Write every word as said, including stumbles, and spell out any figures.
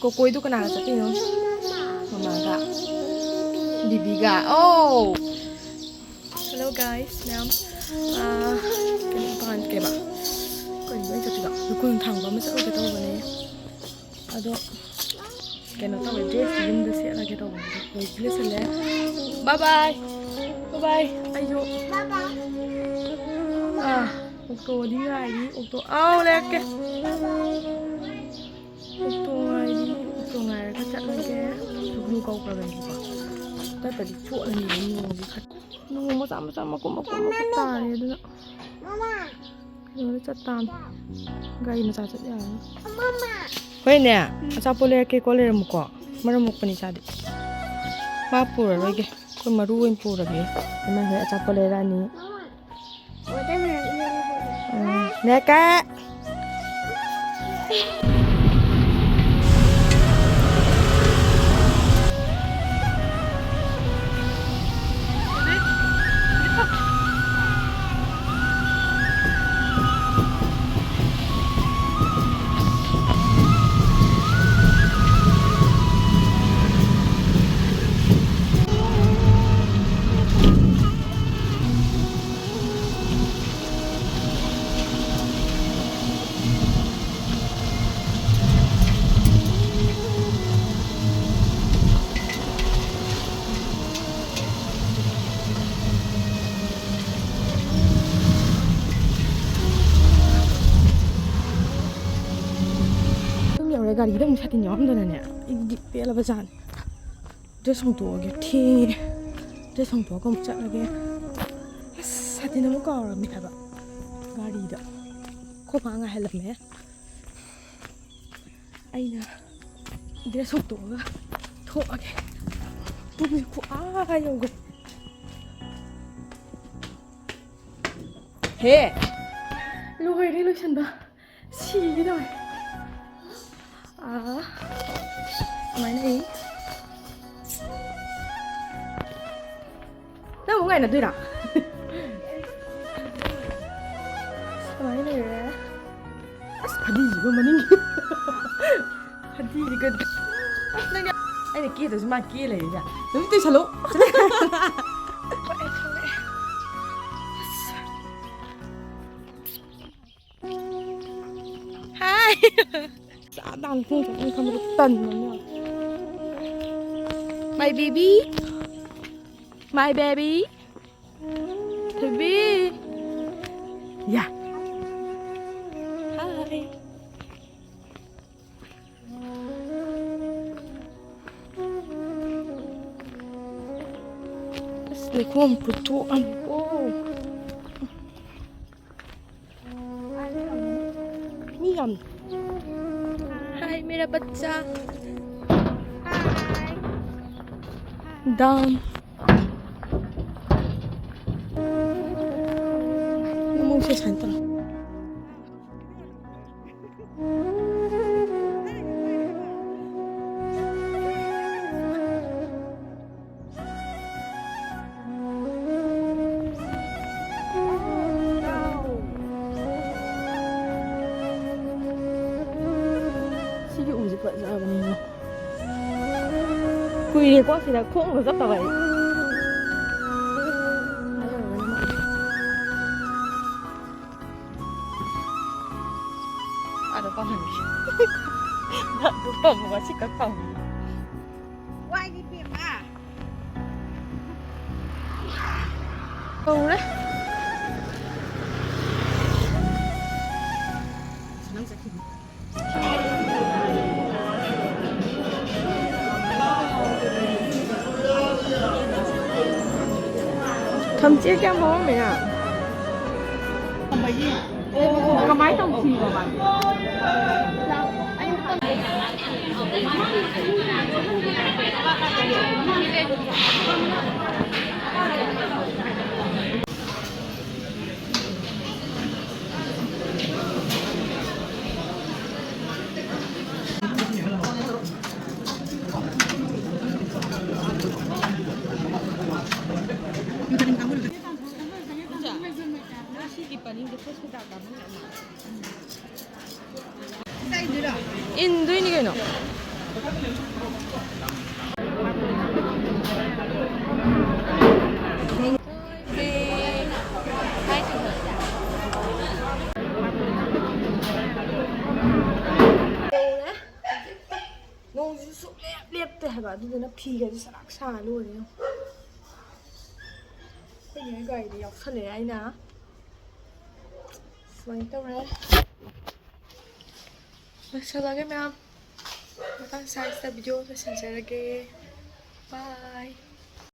ꯀꯣꯀꯣꯏꯗꯨ ꯀꯅꯥꯒ ꯆꯠꯇꯣꯏꯅꯣ? ꯃꯃꯥꯒ? ꯕꯤꯕꯤꯒ? ꯑꯣ! Hello guys, ꯃꯌꯥꯝ꯫ ꯑꯥ, ꯀꯩꯅꯣ, ꯄꯥꯟ ꯀꯩꯕ? ꯀꯩꯅꯣ ꯑꯩ ꯆꯠꯇꯣꯏꯗꯣ? ꯂꯨꯀꯨꯟ ꯊꯥꯡꯕ ꯑꯃ ꯆꯠꯂꯨꯒꯦ ꯇꯧꯕꯅꯦ꯫ ꯑꯗꯣ ꯀꯩꯅꯣ ꯇꯧꯋꯦ, dress ꯇꯤ ꯌꯨꯝꯗ ꯁꯦꯠꯂꯒꯦ ꯇꯧꯕꯅꯦ꯫ ꯑꯗꯣ ꯂꯣꯏꯗꯤ ꯂꯣꯏꯁꯜꯂꯦ꯫ Bye bye꯫ Bye bye꯫ ꯑꯩꯁꯨ꯫ ꯑꯥ, ꯑꯣꯛꯇꯣꯗꯤ ꯉꯥꯏꯔꯤ꯫ ꯑꯣꯛꯇꯣ꯫ ꯑꯥꯎ, ꯂꯩꯔꯛꯀꯦ꯫ ꯑꯣꯛꯇꯣ ꯉꯥꯏꯔꯤ꯫ ꯑꯣꯛꯇꯣ ꯉꯥꯏꯔꯒ ꯆꯠꯂꯒꯦ꯫ ꯂꯨꯀꯨ ꯀꯧꯈ꯭ꯔꯕꯅꯤꯀꯣ꯫ ꯆꯠꯇꯗꯤ ꯆꯣꯠꯂꯅꯤ ꯅꯣꯡꯁꯦ ꯈꯔ꯫ ꯅꯣꯡ ꯃꯆꯥ ꯃꯆꯥ ꯃꯀꯨꯞ ꯃꯀꯨꯞ ꯃꯀꯨꯞ ꯇꯥꯔꯦ ꯑꯗꯨꯅ꯫ ꯀꯩꯅꯣꯗ ꯆꯠ ꯇꯥꯝꯅꯤ꯫ ꯒꯥꯔꯤ ꯃꯆꯥ ꯆꯠ ꯌꯥꯔꯅꯤ꯫ ꯍꯣꯏꯅꯦ, ꯑꯆꯥꯄꯣꯠ ꯂꯩꯔꯛꯀꯦꯀꯣ, ꯂꯩꯔꯝꯃꯨꯀꯣ꯫ ꯃꯔꯝ ꯃꯣꯛꯄꯅꯤ ꯏꯆꯥꯗꯤ꯫ ꯃꯥ ꯄꯨꯔꯔꯣꯏꯒꯦ꯫ ꯑꯩꯈꯣꯏ ꯃꯔꯨ ꯑꯣꯏꯅ ꯄꯨꯔꯒꯦ꯫ ꯏꯃꯥ ꯍꯣꯏ ꯑꯆꯥꯄꯣꯠ ꯂꯩꯔꯛꯑꯅꯤ꯫ ꯎꯝ, ꯂꯩꯔꯛꯀꯦ꯫ ꯑꯗꯨꯝ ꯌꯧꯔꯦ꯫ ꯒꯥꯔꯤꯗ ꯑꯃꯨꯛ ꯁꯥꯇꯤꯟ ꯌꯥꯎꯔꯝꯗꯅꯅꯦ, ꯑꯩꯗꯤ ꯄꯦꯜꯂꯕ ꯖꯥꯠꯅꯤ꯫ Dress ꯍꯣꯡꯇꯣꯛꯑꯒꯦ, ꯊꯦꯡꯉꯦ꯫ Dress ꯍꯣꯡꯇꯣꯛꯑꯒ ꯑꯃꯨꯛ ꯆꯠꯂꯒꯦ꯫ ꯑꯁ, ꯁꯥꯇꯤꯟ ꯑꯃꯨꯛ ꯀꯥꯎꯔꯝꯃꯦ ꯍꯥꯏꯕ ꯒꯥꯔꯤꯗ꯫ ꯑꯩꯈꯣꯏ ꯃꯥ ꯉꯥꯏꯍꯜꯂꯝꯃꯦ꯫ ꯑꯩꯅ dress ꯍꯣꯡꯇꯣꯛꯑꯒ ꯊꯣꯛꯑꯒꯦ꯫ ꯄꯨꯡꯁꯦ ꯈꯨꯑꯥ ꯌꯧꯈ꯭ꯔꯦ꯫ ꯍꯦ! ꯂꯣꯏꯔꯦ ꯂꯣꯏꯁꯟꯕ꯫ ꯁꯤꯒꯦ ꯇꯧꯋꯦ꯫ ꯑꯥ, ꯁꯨꯃꯥꯏꯅ ꯂꯩ꯫ ꯅꯪ ꯑꯃꯨꯛ ꯉꯥꯏꯅꯗꯣꯏꯔꯥ? ꯁꯨꯃꯥꯏꯅ ꯂꯩꯔꯦ꯫ ꯑꯁ, ꯐꯗꯤꯁꯤꯒ ꯃꯅꯤꯡꯒꯤ꯫ ꯀꯦꯗꯁꯨ ꯃꯥ ꯀꯦ ꯂꯩꯔꯤꯁꯦ꯫ ꯅꯨꯃꯤꯠ ꯇꯩꯁꯜꯂꯣ꯫ ꯍꯥꯏ꯫ ꯆꯥ ꯇꯥꯟ ꯈꯣꯡ ꯆꯠꯄ ꯈꯟꯕꯗ ꯇꯟꯕ ꯑꯃ ꯌꯥꯎꯔꯦ꯫ My baby. My baby. ꯊꯣꯏꯕꯤ꯫ ꯌꯥ꯫ ꯍꯥꯏ꯫ ꯑꯁ, ꯂꯩꯈꯣꯝ ꯈꯨꯊꯣꯛ ꯑꯃ꯫ ꯑꯣ꯫ ꯃꯤ ꯌꯥꯝ꯫ Hi, मेरा बच्चा. Hi. Done. ꯅꯃꯧꯁꯦ ꯁꯨꯃꯥꯏꯅ ꯇꯧꯔꯣ꯫ ꯁꯤꯒꯤ ꯎꯁꯦ ꯐꯖꯕꯅꯤꯉꯣ꯫ ꯀꯨꯏꯔꯦꯀꯣ ꯁꯤꯗ ꯈꯣꯡꯒ ꯆꯠꯇꯕ ꯑꯩ꯫ ꯑꯥꯗ ꯄꯥꯝꯍꯟꯒꯦ꯫ ꯅꯪ ꯑꯗꯨ ꯄꯥꯝꯃꯒ ꯁꯤ ꯀꯛ ꯄꯥꯝꯃꯤ꯫ ꯋꯥꯏꯒꯤ ꯄꯦꯝꯃ꯫ ꯇꯧꯔꯦ꯫ ꯅꯪ ꯆꯠꯈꯤꯅꯤ꯫ ꯊꯝꯆꯦꯠ ꯀꯌꯥꯝ ꯍꯧꯔꯝꯃꯤꯅ? ꯀꯃꯥꯏꯅ ꯇꯧꯁꯤꯅꯣ ꯃꯥꯗꯤ? ꯏꯟꯗꯣꯏꯅꯤ ꯀꯩꯅꯣ꯫ ꯌꯧꯔꯦ꯫ ꯅꯣꯡꯁꯤꯁꯨ ꯁꯨꯛꯂꯦꯞ ꯂꯦꯞꯇꯦ ꯍꯥꯏꯕ, ꯑꯗꯨꯗꯨꯅ ꯐꯤꯒꯁꯦ ꯁꯔꯥꯛ ꯁꯥ ꯂꯣꯏꯔꯦ꯫ ꯌꯦꯡꯉꯣ, ꯑꯩꯈꯣꯏ ꯅꯦ ꯒꯥꯔꯤꯗ ꯌꯥꯎꯁꯜꯂꯛꯑꯦ ꯑꯩꯅ꯫ ꯁꯨꯃꯥꯏꯅ ꯇꯧꯔꯦ꯫ ꯂꯣꯏꯁꯜꯂꯒꯦ ꯃꯌꯥꯝ꯫ ꯃꯇꯥꯡ ꯁꯥꯏꯁꯤꯗ ꯚꯤꯗꯤꯑꯣ ꯂꯣꯏꯁꯤꯟꯖꯔꯒꯦ꯫ ꯕꯥꯏ꯫